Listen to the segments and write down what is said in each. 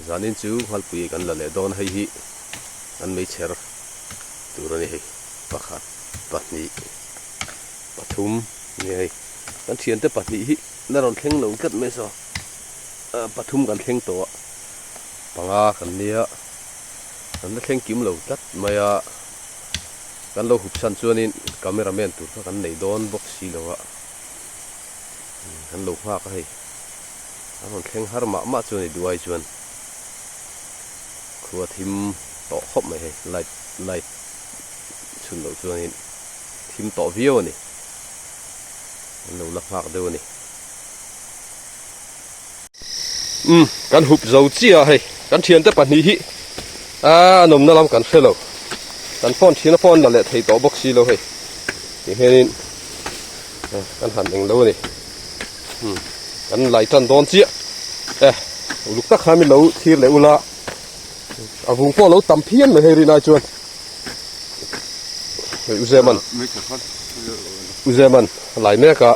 Zanin chu Nghalpui kan la leh dawn hei hi an meichher tur a ni hei pakhat pahnih pathum nia hei kan thiante pahnih hi la rawn thleng lo tlat mai saw pathum kan thleng tawh a panga kan nia kan la thleng kim lo tlat mai a kan lo hup san chuanin camera man tur kha kan nei dawn bawk si lo a kan lo nghak a hei. A rawn thleng har mah mah chuan i duai chuan khua thim tawh khawp mai hei light light chhun loh chuanin thim tawh viau a ni an lo la nghak deuh a ni. Umm kan hup zo chiah a hei kan thiante pahnih hi a an awmna lam kan hre lo kan phone thina phone la leh thei tawh bawk si lo hei ti hianin kan han eng lo a ni. Umm kan lai tan dawn chiah e uluk tak khan min lo thlir leh ula a vung pawh lo tam phian mai hei rinai chuan hei u Zeman u Zeman a lai mek a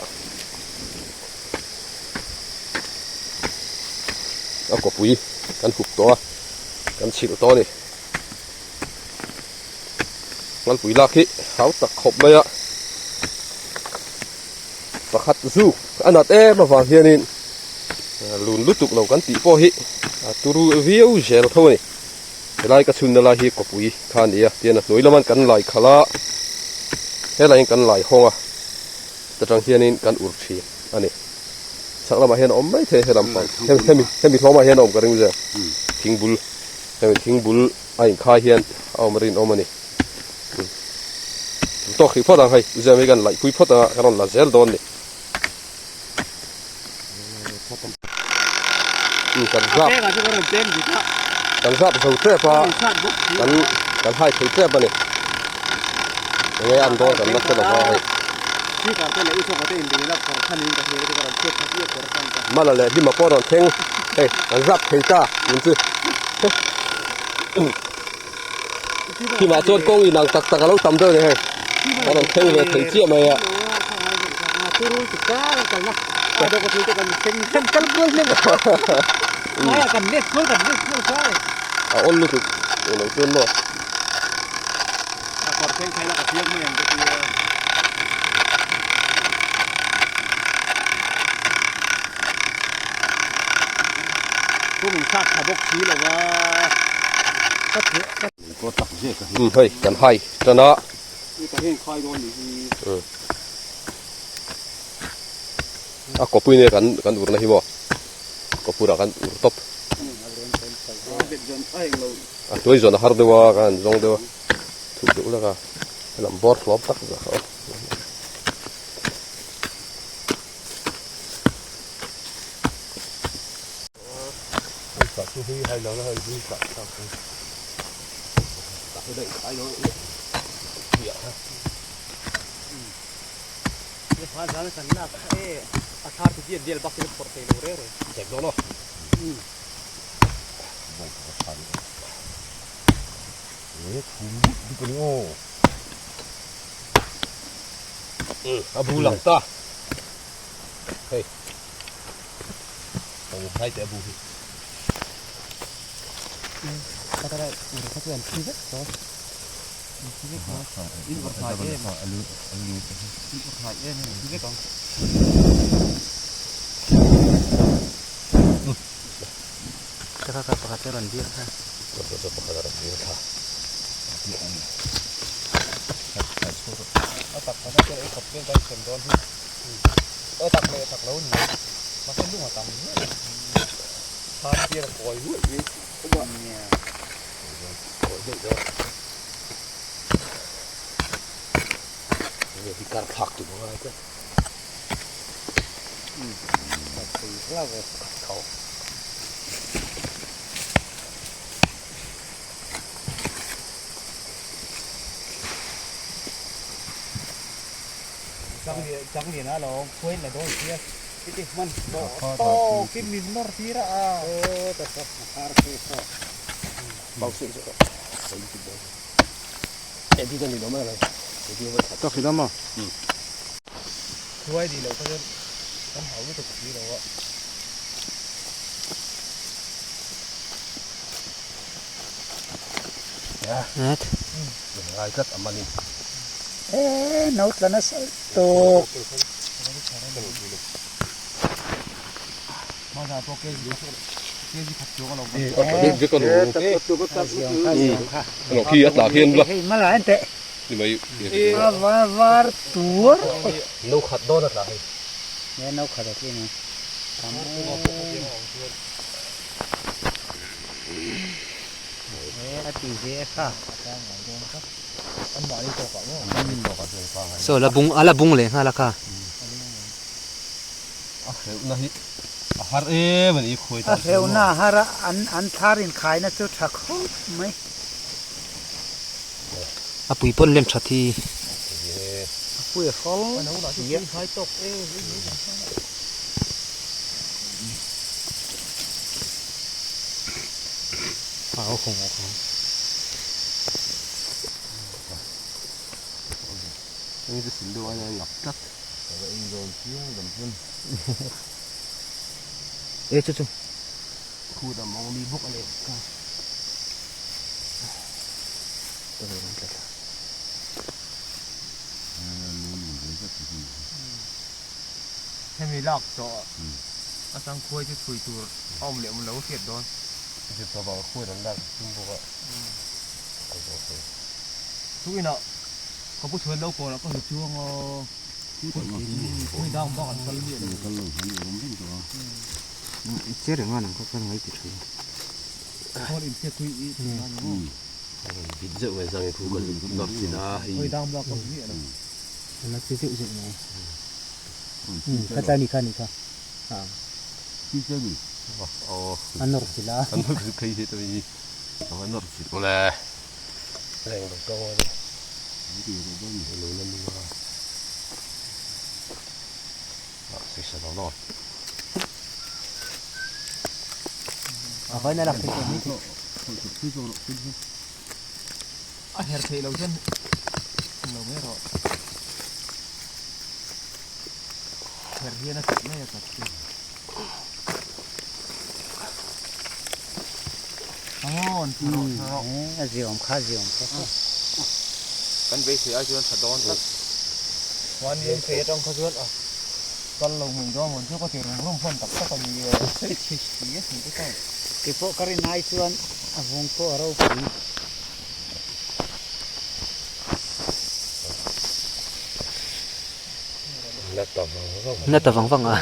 a kawpui kan hup tawh a kan chhilh tawh a ni Ngalpui lak hi hau tak khawp mai a. Pakhat zuk a nat em avang hianin lun lutuk lo kan tih pawh hi a turu viau zel tho a ni. Helai ka chhunna lai hi kawpui kha a ni a, tian a hnuai laman kan lai khalh a, helaiin kan lai hawng a, ta tang hianin kan ur thin a ni. Chhak lamah hian a awm mai thei a helam pang hemi hemi hlawmah hian a awm ka ring zel thingbul hemi thingbul a inkhai hian a awm rinawm a ni. Chu tawk hrih phawt ang hei, Uzem hi kan laihpui phawt anga kan rawn la zel dawn ni. Kan zap kan zap zo tep a kan kan hai thei tep a ni. Enge an dawn kan la hre lo va hei. Mala leh Hlima pawh rawn thleng hei kan zap thei ta tun chu. Khimah chuan kawng inang tak tak a lo tam deuh a ni hei. A rawn thleng ve thei chiah mai a. A awl lutuk eng lo chuan maw. Hei kan hai tan a a kawpui nge kan kan urna hi maw kawpurah kan ur tawp a hnuai zawn a har deuh a kan han zawng deuh a thup deuh lek a helam bawr hlawm tak zah kha aw. A bu lang ta hei hai teh a bu hi Ngai tlat a manin. E no tla nasa tawk. Khi a tla khian la. Hei mala en teh. Ni mai. A var var tur. No khat dawn a tla hei. E no khat a tling a. E a ti ve kha. Saw la bung a la bung leh nghal a kha. A hreuhna hi a har em a ni khuai tan. A hreuhna a har a, an an thar inkhaina chu tha khawp mai. A pui pawn lem that hi. A pui a hrawl nia. Hei chu sil deuh aia lak tlat. Ka va ei dawn chiang dam pawn. E chu chu. Khut a mawng mi bawk a ni. Ka ka ve rawn tlat. Hemi lak tawh atang khuai chu chhui tur a awm leh awm lo a hriat dawn. Zir tawh vang khuai rawn lak tum bawk a. Tukinah ka pu chhuan lo kawrah ka hmu chuang a. Khawi dang bak an kal miah lo. I che reng a nang kha ka ngai ti thin. Khawl in che tui i ti a ni maw. Vit zeuh mai zang i khu ka nawr chin a hei. Khawi dang bak ka hmu miah lo. Ala che zeuh zeuh mai. Kha tlai ni kha ni kha. A nawr chilh a. A nawr chilh phei hi tawh hi. A nawr chilh awle. Reng lo tawng a ni. Lo la nu a. Ah, sisa lo lo. A vai na lak thei tawh mai thei. A her theih lo chuan lo mai rawh. Her hian a chat mai a chat chu. Angawn rawh rawh. A ziawm kha a ziawm kha. Kan beisei ai chuan tha dawn tlat. Mahni an fei atang kha chuan a kal lo ngei dawn mawn chu ka ti rum rum hman tak tak a ni e. Keipawh ka rin ai chuan a vung pawh a ropui. Na ta vang vang. Na ta vang vang a.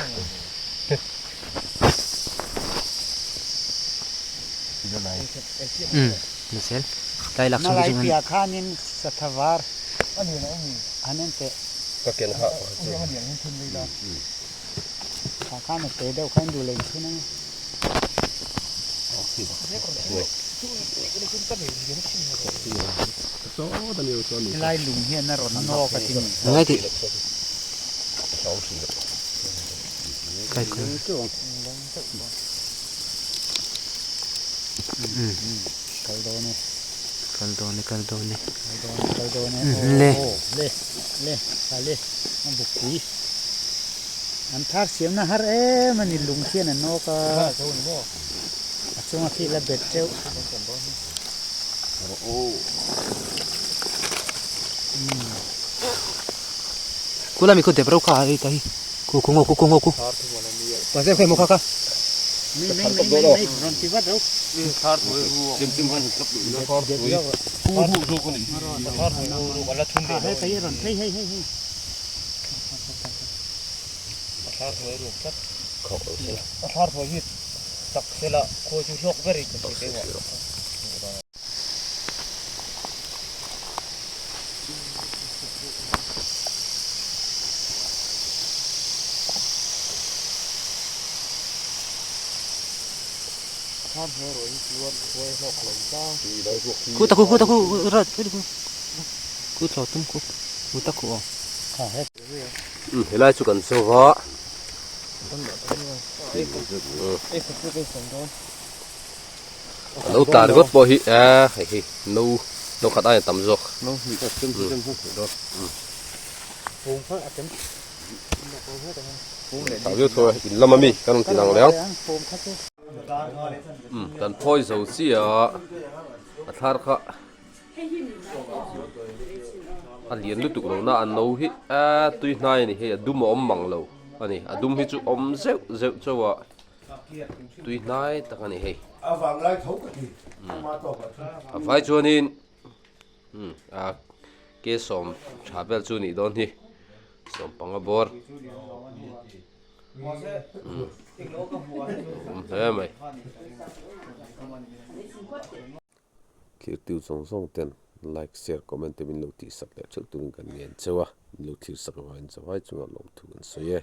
Umm ni zel. Tlai lak chhung hi chu Malai piah khanin satha var an en teh. Ka ken kha chu. Kha khan a te deuh kha in duh leh inchhun ang e. Helai lung hian a rawn nawk a ti ni. Ngai tih. Kal dawn e. Kal dawn e kal dawn e. Kal dawn e kal dawn e. Le. Le le a le a bukpui. An thar siamna har em a ni lung hian a nawk a. A chunga khi la bet teuh. Kula mi khu dep reuh kha hei ta hi. Khu khu ngaw khu khu ngaw khu. Pasem kha emaw kha kha. Mei mei mei mei mei rawn ti vat reuh. Hei phei rawn phei hei hei hei. Khu ta khu khu ta khu rat khu khu thlawh tum khu khu ta khu aw. Helai chu kan zo va. A lo tla ringawt pawh hi a hei hi no no khat aiin a tam zawk. Tah viau tho e in lam ami kan rawn ti lang leh ang. Kan phawi zo chiah a a thlar kha. A lian lutuk lo na a no hi a tui hnai a ni hei a dum a awm mang lo a ni a dum hi chu awm zeuh zeuh chauh a tui hnai tak a ni hei a vai chuanin a ke sawm tha vel chu nih dawn hi sawm panga bawr awm hle mai. Thirtiu zawng zawng ten like share comment te min lo tihsak leh theuh turin kan ngen cheu a, min lo thirsak avangin zavai chungah lawmthu kan sawi e.